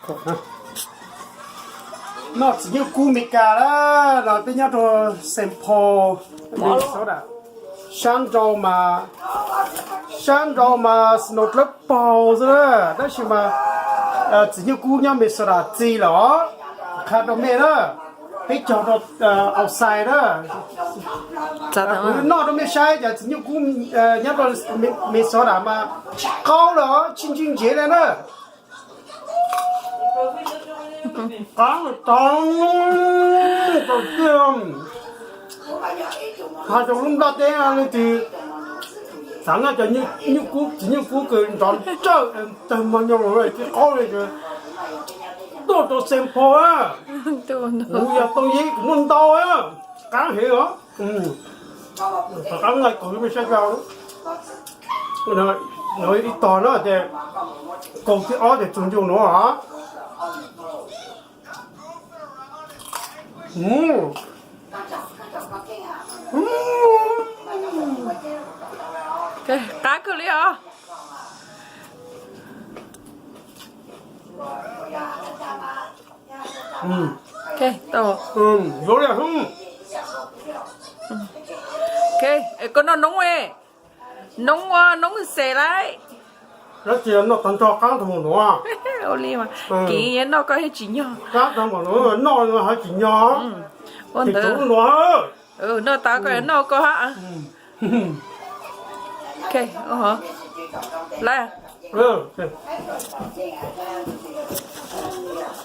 Noj txiv nyuj kub Meskas lawm no, peb nyob rau Saint Paul, Minnesota. Sab nrau mas, sab nrau mas snow dlawb paug xwb na, tab sis mas txiv nyuj kub nyob Minnesota txi lawm os. Qha rau mej na, peb cog rau outside na. Kuv noj rau mej saib cov txiv nyuj kub nyob rau Minnesota mas qaub lawm, tsis ntsig ntsev li na. Qab tau, tau tiag. Hais rau lub nplaj teb leej twg xav noj cov nyuj kub, txiv nyuj kub kws nrov nrawj tag mog nyob tsis qaub li, tuaj rau Saint Paul na. Kuv yog tau yeeb kuv muaj ntau na, qab heev os. Tom qab nqaij kaus mej saib, ib tog na ces kaus thib ob ces txug ncauj nuav os. Qab kawg li os. Yuav li, koj noj noob, noob, noob xes lawm. Dab tsi noj tag nrho qab tag mus nuav. Ua li mas kiv noj koj thiaj tsim nyog. Qab tag mus nuav noj hab tsim nyog. Ua ntawd noj tag koj noj koj hab. Lawm.